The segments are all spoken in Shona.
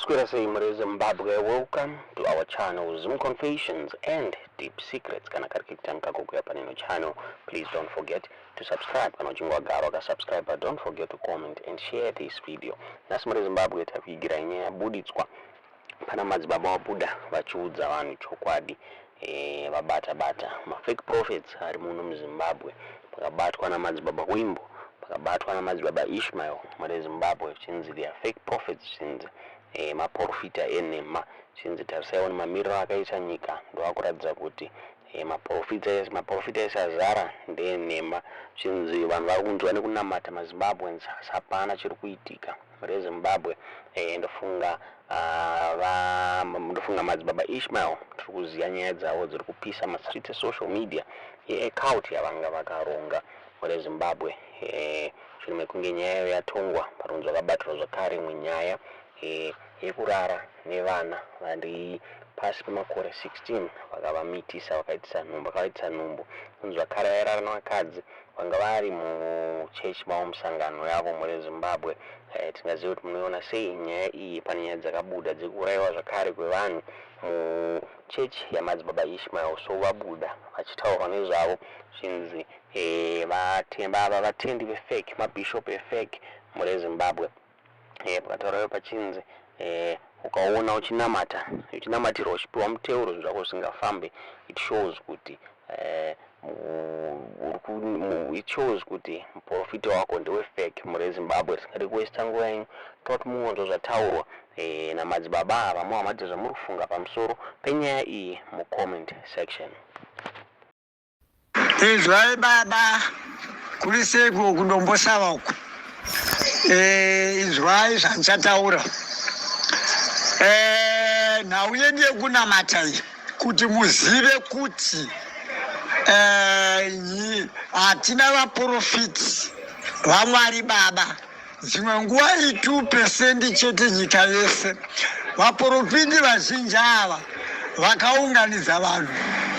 Maswera sei muri Zimbabwe, welcome to our channel Zoom Confessions and Deep Secrets. Kana kari kekutanga kukuya paneno channel, please don't forget to subscribe. Kana uchinge wagara wakasubscribe, but don't forget to comment and share this video. Nhasi muri Zimbabwe takuigirai nyaya yabuditswa pana madzibaba wabuda vachiudza vanhu chokwadi vabata bata mafake prophets ari muno muZimbabwe. Pakabatwa namadzibaba Wimbo, pakabatwa namadzibaba Ishmael muri Zimbabwe, chinzi they are fake prophets, chinzi maprofita enhema, chinzi tarisaiwo nemamiriro akaita nyika ndoakuratidza kuti maprofita ese azara ndeenhema, chinzi vanhu vari kunzwa nekunamata maZimbabweans asi hapana chiri kuitika muri Zimbabwe. Ndofunga ndofunga madzibaba Ishmael tiri kuziva nyaya dzavo dziri kupisa mastreets esocial media yeacult yavanga vakaronga muri Zimbabwe. Mushure mekunge nyaya iyo yatongwa, parunzi vakabatirwa zvakare imwe nyaya yekurara nevana vari pasi pemakore 16, vakavamitisa, vakaitisa nhumbu, vakavaitisa nhumbu. Kunzi zvakare vairara nevakadzi vanga vari muchechi mavo, musangano yavo muri Zimbabwe. Tingaziva kuti munoiona sei nyaya iyi? Pane nyaya dzakabuda dzekuurayiwa zvakare kwevanhu muchechi yamadzibaba Ishmael, so vabuda vachitaurwa nezvavo zvinzi vava vatendi vefake, mabishop efake muri Zimbabwe. Pakataurayo pachinzi ukaona uchinamata, uchinamatirwa, uchipiwa muteuro, zvinhu zvako zvisingafambe, it shows kuti it shows kuti muprofita wako ndewefake muri Zimbabwe. Tisingadi kuwesta nguva yenyu, toti mungonzwa zvataurwa namadzibaba ava, muhamadze zvamuri kufunga pamusoro penyaya iyi mucomment section. Izwai baba, kuri seiko kuDombosava uku? Izwai zvandichataura. Nhau yedu yekunamata iyi, kuti muzive kuti hatina vaprofiti vaMwari baba. Dzimwe nguva i2% chete nyika yese. Vaprofiti vazhinji ava vakaunganidza vanhu,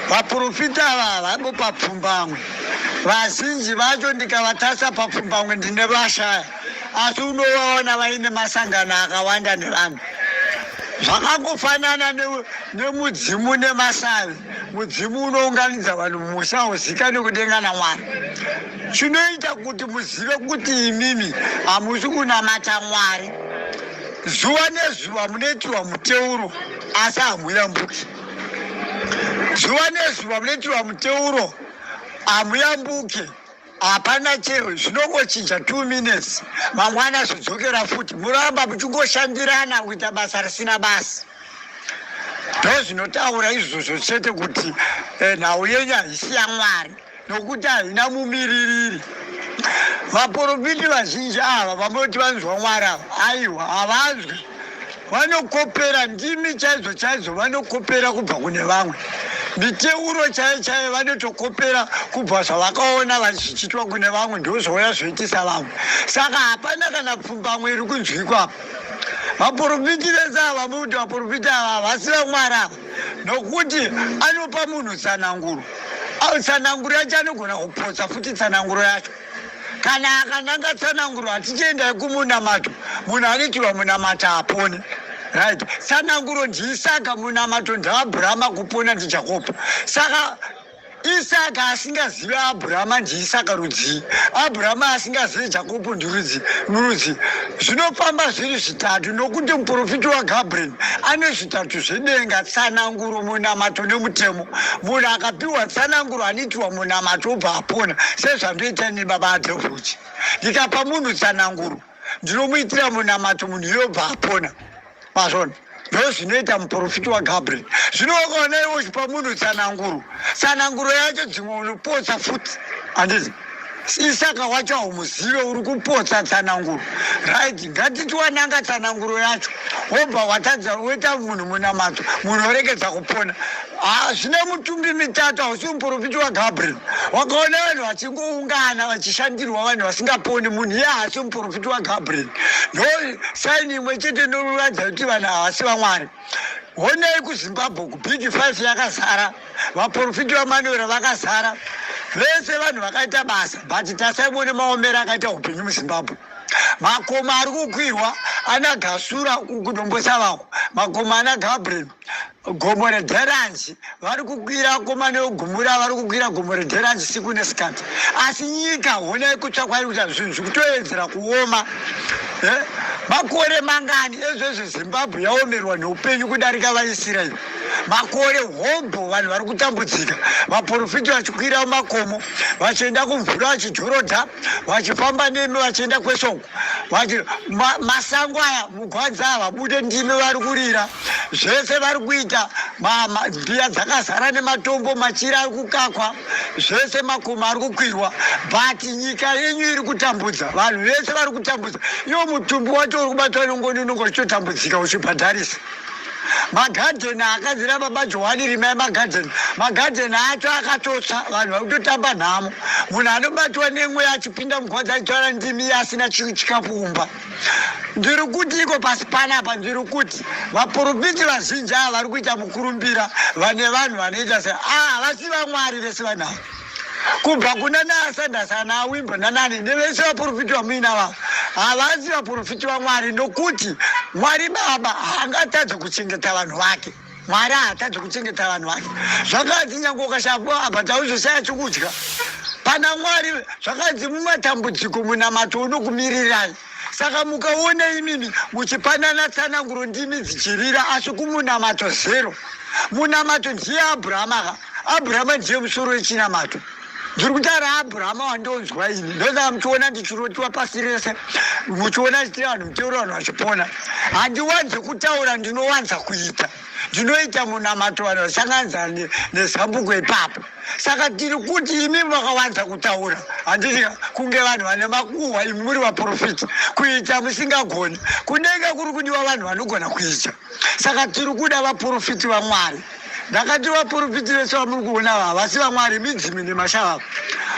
vaprofiti ava havabo papfumbamwe. Vazhinji vacho ndikavatasa papfumbamwe ndine vashaya, asi unovaona vaine masangano akawanda nevanhu. Zvakangofanana nemudzimu nemasavi. Mudzimu unounganidza vanhu mumusha uzikanwe kudenga naMwari. Chinoita kuti muzive kuti imimi hamusi kunamata Mwari, zuva nezuva munoitirwa muteuro asi hamuyambuki. Zuva nezuva munoitirwa muteuro, hamuyambuki. Hapana chero zvinongochinja 2 minutes, mangwana zvodzokera futi, muramba muchingoshandirana kuita basa risina basa. Ndo zvinotaura izvozvo chete kuti nhau yenyu haisi yaMwari nokuti haina mumiririri. Vaprofiti vazhinji ava vamunoti vanzwa Mwari ava, aiwa, havanzwi. Vanokopera ndimi chaidzo chaidzo, vanokopera kubva kune vamwe. Miteuro chaiyo chaiyo vanotokopera kubva zvavakaona zvichiitwa kune vamwe, ndozvouya zvoitisa vamwe. Saka hapana kana pfumbamwe iri kunzwikwa apa. Vaprofiti vese ava muti vaprofiti ava havasi vaMwari ava, nokuti anopa munhu tsananguro, tsananguro yacho anogona kupotsa futi tsananguro yacho. Kana akananga tsananguro, hatichiendai kumunamato, munhu anoitirwa munamato apone, right? Tsananguro ndiIsaka, munamato ndaAbhurahama, kupona ndiJakobho. Saka Isaka asingazivi Abhurahama ndiIsaka rudzii? Abhurahama asingazivi Jakobho ndirudzi rudzi? Zvinofamba zviri zvitatu, nokuti muprofiti waGabriel ane zvitatu zvedenga: tsananguro, munamato nemutemo. Munhu akapiwa tsananguro anoitirwa munamato obva apona, sezvandoita nebaba adhevuchi. Ndikapa munhu tsananguro, ndinomuitira munamato, munhu iyobva apona. Mazvona, ndo zvinoita muprofiti waGabriel. Zvino wakaona iwe uchipa munhu tsananguro, tsananguro yacho dzimwe unopotsa futi, handiti? Isaka wacho haumuzive, uri kupotsa tsananguro, right? Ngatiti wananga tsananguro yacho, wobva watadza, woita munhu munamato, munhu oregedza kupona. Zvine mutumbi mitatu, hausi muprofiti waGabriel. Wakaona vanhu vachingoungana vachishandirwa, vanhu vasingaponi, munhu iye haasi muprofiti waGabriel. Ndo sign imwe chete inoratidza kuti vanhu havasi vaMwari. Honai kuZimbabwe, kuBig Five yakazara vaprofiti vaManuera, vakazara vese vanhu vakaita basa, but tasaimone maomero akaita upenyu muZimbabwe. Makomo ari kukwirwa ana Gasura kuDombosavako, makomo ana Gabriel, gomo reDheranji vari kukwira, akomana eGumura vari kukwira gomo reDheranji siku nesikati. Asi nyika honai kutsva kwairi kuita, zvinhu zvikutoedzera kuoma. Makore mangani ezvezve Zimbabwe yaomerwa neupenyu kudarika vaIsraeri? Makore hobho vanhu vari kutambudzika, vaprofiti vachikwira makomo vachienda kumvura, vachijorodha, vachifamba nemi vachienda kwese uko, masango aya mugwanza havabude, ndimi vari kurira zvese vari kuita, mbiya dzakazara nematombo, machira ari kukakwa, zvese makomo ari kukwirwa, but nyika yenyu iri kutambudza vanhu vese vari kutambudza. Iwo mutumbi wacho uri kubatwa nengoni, unonge uchitotambudzika uchibhadharisa magadheni akazira baba Johani, rimai magadheni. Magadheni acho akatotsva, vanhu vari kutotamba nhamo. Munhu anobatwa nemweya achipinda mugwadza achitaura ndimi asina chikafu kumba. Ndiri kuti iko pasi panapa, ndiri kuti vaprofiti vazhinji ava vari kuita mukurumbira vane vanhu vanoita se havasi vaMwari vese vanhu ava, kubva kuna naSanders, ana Awimbo nanani nevese vaprofiti vamuina vavo, havasi vaprofiti vaMwari, nokuti Mwari Baba haangatadze kuchengeta vanhu vake. Mwari haatadze kuchengeta vanhu vake. Zvakanzi nyange ukashaya apa tauzoshaya chokudya pana Mwari, zvakanzi mumatambudziko munamato unokumirirai. Saka mukaona imimi muchipanana tsananguro, ndimi dzichirira, asi kumunamato zero. Munamato ndiye Abrahama ka. Abrahama ndiye musoro wechinamato. Ndiri kutaura Abrahama wandonzwa ini, ndosaka muchiona ndichirotiwa pasi rese, muchiona chitira vanhu muteuro, vanhu vachipona. Handiwanze kutaura, ndinowanza kuita. Ndinoita munamato, vanhu vachisanganidza nezambuko ipapo. Saka tiri kuti imi makawanza kutaura, handiti kunge vanhu vane makuhwa, imi muri vaprofiti, kuita musingagoni. Kunenge kuri kudiwa vanhu vanogona kuita. Saka tiri kuda vaprofiti vaMwari. Ndakati vaprofiti vese vamuri kuona ava havasi vaMwari, midzimi nemashava.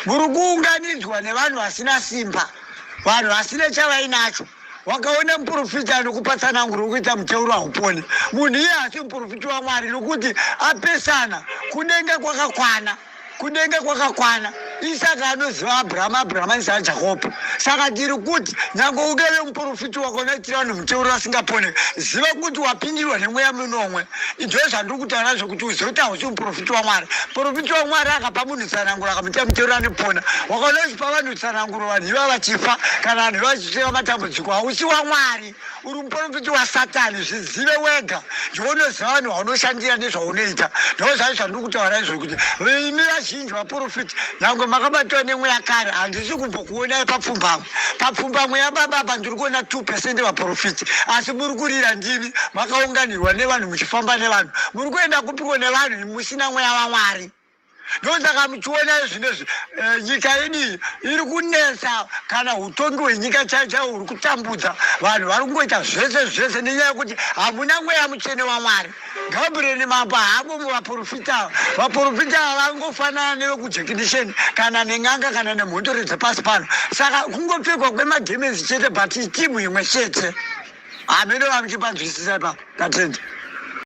Muri kuunganidzwa nevanhu vasina simba, vanhu vasina chavainacho. Wakaona muprofita anokupa tsananguro wekuita muteuro, hauponi. Munhu iye asi muprofiti waMwari, nokuti apesana. Kudenga kwakakwana, kudenga kwakakwana. Isaka anoziva Abrahama, Abrahama anoziva Jakobho. Saka tiri kuti nyange ungave muprofiti wakaonaitira vanhu muteuro vasingapone, ziva kuti wapindirwa nemweya minomwe. Ndo zvandiri kutaura zvokuti uzive kuti hausi muprofiti waMwari. Muprofiti waMwari akapa munhu tsananguro, akamuita muteuro, anopona. Wakaona uchipa vanhu tsananguro, vanhu iva vachifa, kana vanhu iva vachisvika matambudziko, hausi waMwari, uri muprofiti waSatani. Zvizive wega, zvaunoziva vanhu vaunoshandira nezvaunoita. Ndo zvacho zvandiri kutaura izvo, kuti imi vazhinji vaprofiti, nyange makabatwa nemweya kare, handisi kumbokuonai papfumbamwe. Papfumbamwe yababa apa ndiri kuona 2% vaprofiti, asi muri kurira ndimi makaunganirwa nevanhu, muchifamba nevanhu. Muri kuenda kupiko nevanhu musina mweya waMwari? Ndosaka muchiona zvinezvi nyika yedu iyi iri kunetsa, kana utongi hwenyika chaiwo chaiwo huri kutambudza vanhu, vari kungoita zvese zvese nenyaya yekuti hamuna mweya mutsvene waMwari. Gabriel Mambo haamo muvaprofita ava. Vaprofita ava vangofanana nevekujekinisheni kana nen'anga kana nemhondoro dzepasi pano. Saka kungopfekwa kwemagemenzi chete, but itimu imwe chete. Hameno vamuchipanzwisisa ipapo. Ndatenda.